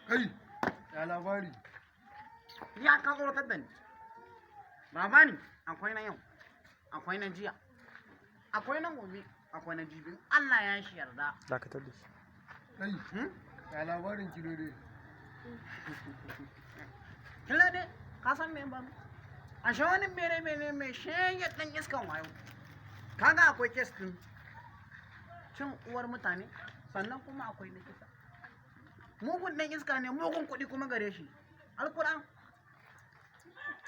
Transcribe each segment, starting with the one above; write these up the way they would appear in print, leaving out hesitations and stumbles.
Kai, ya labari? Ya ka tsoratar da ni. Baba ne, akwai na yau, akwai na jiya, akwai na gobe, akwai na jibi. Allah ya shi yarda. Dakatar da shi. Kai, Hmm? ya labarin Kilode? Kila dai, ka san me ba? Ashe wani mere mere mai shege ɗan iskan wayo. Kaga akwai case ɗin cin uwar mutane, sannan kuma akwai na kisa. Mugun ɗan iska ne, mugun kuɗi kuma gare shi. Alkur'an.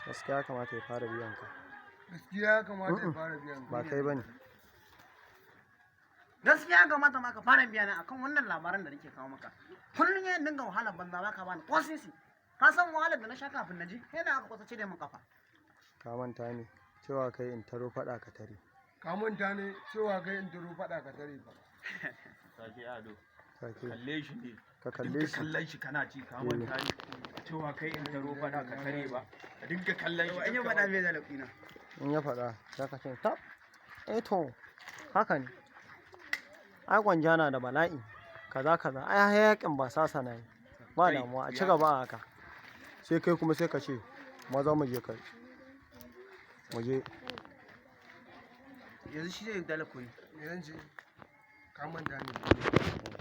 Gaskiya ya kamata ya fara biyan ka. Gaskiya ya kamata ya fara biyan ka. Ba kai bane. Gaskiya ya kamata ma ka fara biya na akan wannan labaran da nake kawo maka. Kullum ya dinga wahalar banza, baka bani ko sisi. Ka san wahalar da na sha kafin na ji, sai da aka kusa cire min kafa. Ka manta ne cewa kai in taro faɗa ka tare. Ka manta ne cewa kai in taro faɗa ka tare fa. Sake ado. Sake. Kalle shi ne. Ka kalle Dinga shi. kallon shi kana ci. Ka manta ne cewa kai in taro faɗa ka tare ba. Ka dinga kallon shi. In ya faɗa mai zalafi na. In ya faɗa za ka ce, "Tab, eh, to haka ne, ai Gwanja na da bala'i kaza kaza, ai hayaƙin ba sasa na yi ba." Kai, Damuwa, a ci ya- gaba a haka. Sai kai kuma sai ka ce, "Maza mu je, kai mu je." Yanzu shi zai dala koyi. Me zan ce? Ka manta ne.